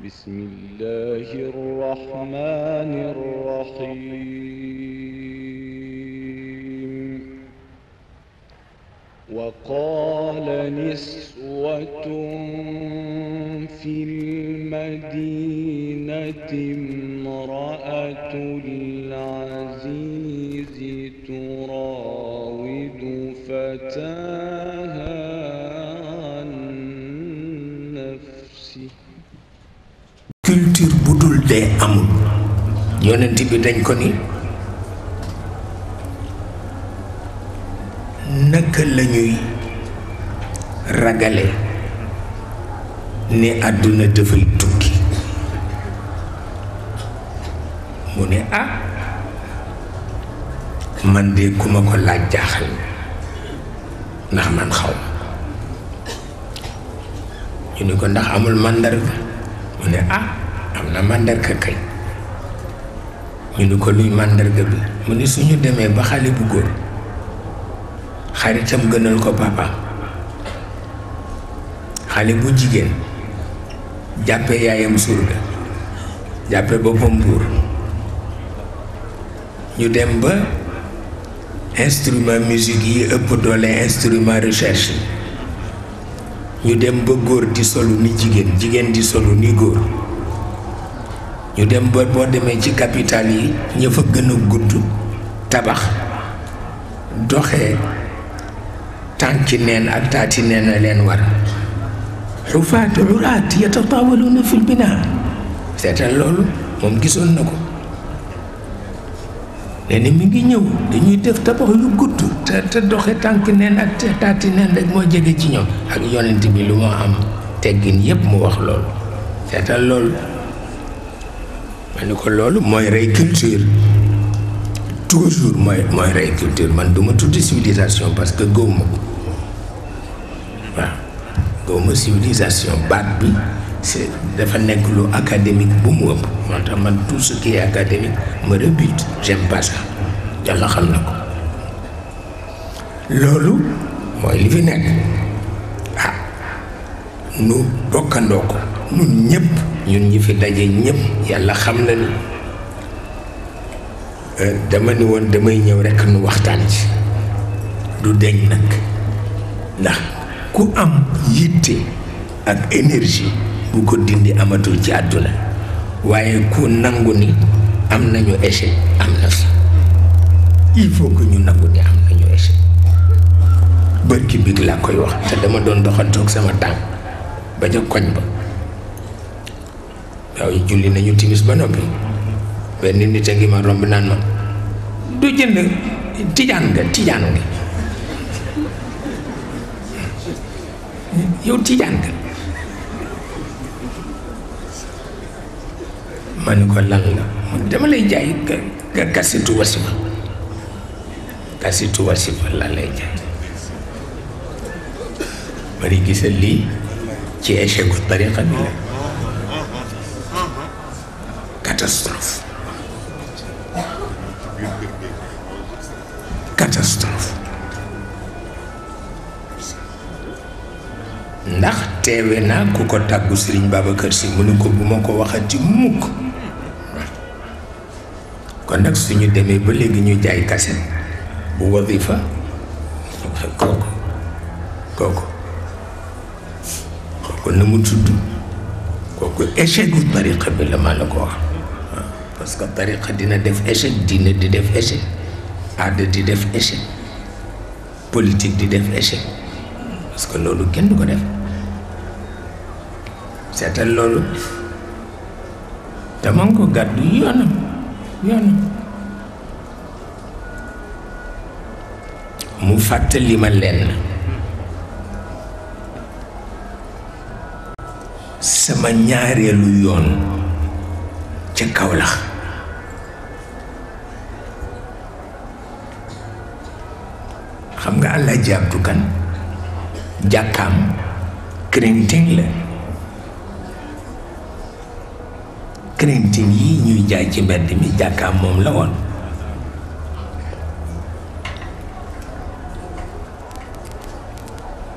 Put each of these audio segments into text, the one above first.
بسم الله الرحمن الرحيم وقال نسوة في المدينة امرأة العزيز تراود فتاها عن نفسه culture bu dul dee amul yonent bi dañ ko ni naka lañuy ragale ne àdduna dafay tukki mu ne man de ku ma ko laaj jaaxal ndax man xaw ñu ni ko ndax amul màndarga mu ne am na màndarga kay ñu ni ko luy màndarga bi mu ni suñu demee ba xale bu góor xaritam gënal ko papaam xale bu jigéen jàppe yaayam surga jàppe boppam buur ñu dem ba instrument musique yi ëpp doole instrument recherche ñu dem ba góor di solu ni jigéen jigéen di solu ni góor ñu dem ba boo demee ci capital yi ña fa gën a gudd tabax doxee tànki neen ak taati neen a leen war xufaat uraat yatatawaluna fil binaa seetal loolu moom gisoon na ko nee na mi ngi ñëw dañuy def tabax yu gudd te doxe tànki neen ak taati neen rek moo jege ci ñoom ak yonent bi lu moo am teggin yépp mu wax loolu seetal loolu ma ni ko loolu mooy rey culture toujours mooy rey culture man duma tuddi civilisation parce que gëwuma ko waaw gëwuma civilisation baat bi c'est dafa nekk lu académique bu mu ëpp moo tax man tout ce qui est académique me rebute j'aime pas ça yàlla xam na ko loolu mooy li fi nekk nu bokkandoo ko ñun ñëpp ñun ñi fi daje ñëpp yàlla xam na ni dama ni woon damay ñëw rekk nu waxtaan ci du deñ nag ndax ku am yitte ak énergie bu ko dindi amatul ci àdduna waaye ku nangu ni am nañu échec am na fi il faut que ñu nangu ni am nañu échec bërki big laa koy wax te dama doon doxantoog sama tànk ba ca koñ ba waaw julli nañu timis ba noppi benn nit a ngi ma romb naan ma du jënd tijaan nga yow tijaan nga ma ni ko lan la dama lay jaay nga kasitu wasifa la lay jaay bari gisal lii ci échec tariqa bi la catastrophe ndax teewe naa ku ko tàggu Sëriñ Babacar Si mu ne ko bu ma ko waxati mukk kon nag suñu demee ba léegi ñu jaay kaset bu wadifa kooku na mu tudd kooku échec bu tariqa bi la maa la ko wax parce que tariqa dina def échec diine di def échec aada di def échec politique di def échec parce que loolu kenn du ko def seetal loolu dama ko gàddu yoonam mu fàttali ma lenn sama ñaareelu yoon ca Kaolack xam nga àlla jàbdu kan jàkkaam crinting la crinting yi ñuy jaay ci mbedd mi jàkkaam moom la woon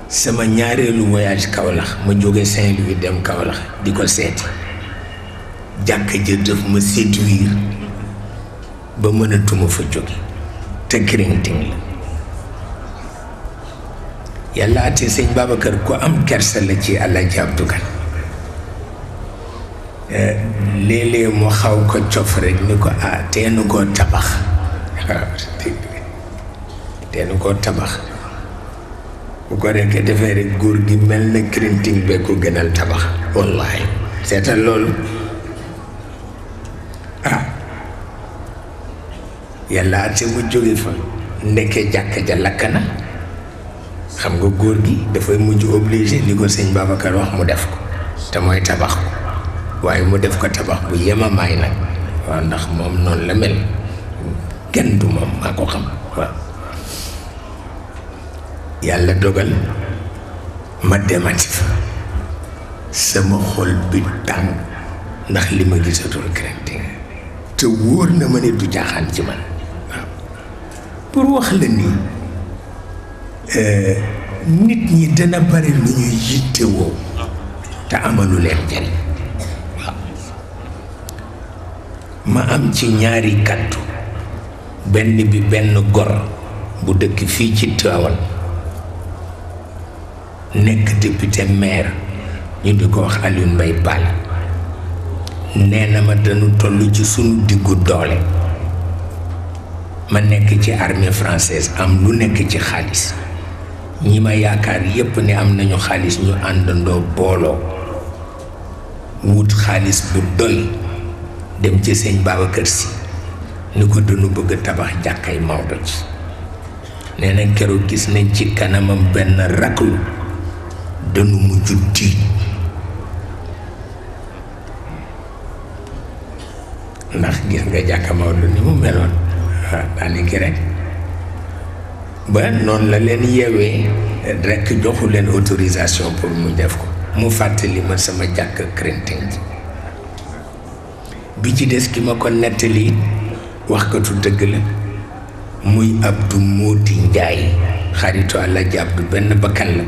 sama ñaareelu voyage Kaolack ma jóge Saint-Louis dem Kaolack di ko seeti jàkka ja daf ma séduire ba mënatuma fa jóge te Krinting la yàlla ate sëñ Babacar ku am kersa la ci Alaaji Abdu Kan léeg-léeg mu xaw ko cof rek ni ko teenu koo tabax teenu koo tabax bu ko rekk defee rek góor gi mel na Krinting bee ko gënal tabax wallaahi seetal loolu yàlla ate mu jóge fa ndekkee jàkka ja lakk na xam nga góor gi dafay mujj obligé li ko sëñ Babacar wax mu def ko te mooy tabax ko waaye mu def ko tabax bu yemamaay nag waaw ndax moom noonu la mel kenn du moom maa ko xam waaw yàlla dogal ma demati fa sama xol bi tàng ndax li ma gisatul Krinting te wóor na ma ne du jaaxaan ci man waaw pour wax la ni nit ñi dana bari lu ñuy yittewoo te amalu leen njariñ waaw ma am ci ñaari kàddu benn bi benn gor bu dëkk fii ci Tivaouane nekk député maire ñu di ko wax Alioune Mbaye Pall nee na ma dañu toll ci sunu diggu doole ma nekk ci armée française am lu nekk ci xaalis ñi ma yaakaar yépp ne am nañu xaalis ñu àndandoo booloo wut xaalis bu doy dem ci sëñ Babacar Sy ni ko dañu bëgg tabax jàkkay Maodo ci nee na keroog gis nañ ci kanamam benn raklu dañu mujj tiit ndax gis nga jàkka Maodo ni mu meloon waaw daanaka rek ba noonu la leen yeewee rekk joxu leen autorisation pour mu def ko mu fàttali ma sama jàkk Krinting bi ci des ki ma ko nettali waxkatu dëgg la muy Abdou Mody Njaay xaritu Alaaji Abdu benn bakkan la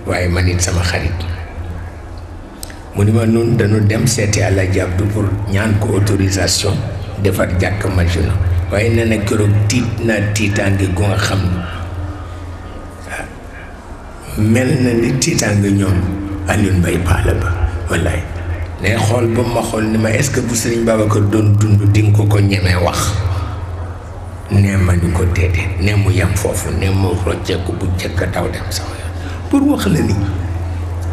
waaye man it sama xarit mu ni ma noonu dañu dem seeti Alaaji Abdu pour ñaan ko autorisation defar jàkk Majuna waaye nee na keroog tiit naa tiitaange gu nga xam ne mel na ni tiitaange ñoom Alioune Mbaye Pall ba wallaay ne xool ba ma xool ni ma est-ce que bu Sëriñ Babacar doon dund di nga ko ñemee wax nee ma ni ko déedéet nee mu yem foofu nee mu rocceeku bu jëkk daw dem sama yoon pour wax la ni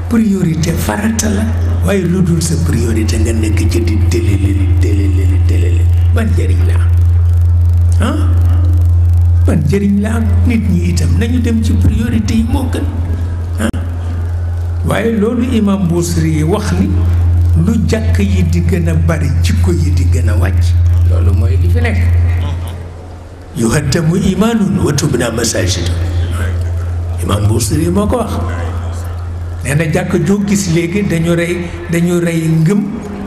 priorité farata la waaye lu dul sa priorité nga nekk ci di télélé ban njëriñ la ban njëriñ la am nit ñi itam nañu dem ci priorité yi moo gën waaye loolu imam Bousiri wax ni lu jàkk yi di gën a bari jikko yi di gën a wàcc loolu mooy li fi nekk yuhaddamu imaanun wa tubna masaajid imam Bousiri moo ko wax nee na jàkk joo gis léegi dañu rey ngëm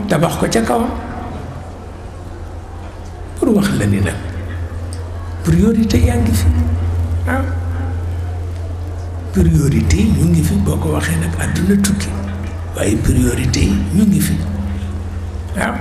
tabax ko ca kawam pour wax la ni nag priorité yaa ngi fi waaw priorité yi ñu ngi fi boo ko waxee nag àdduna tukki waaye priorité yi ñu ngi fi waaw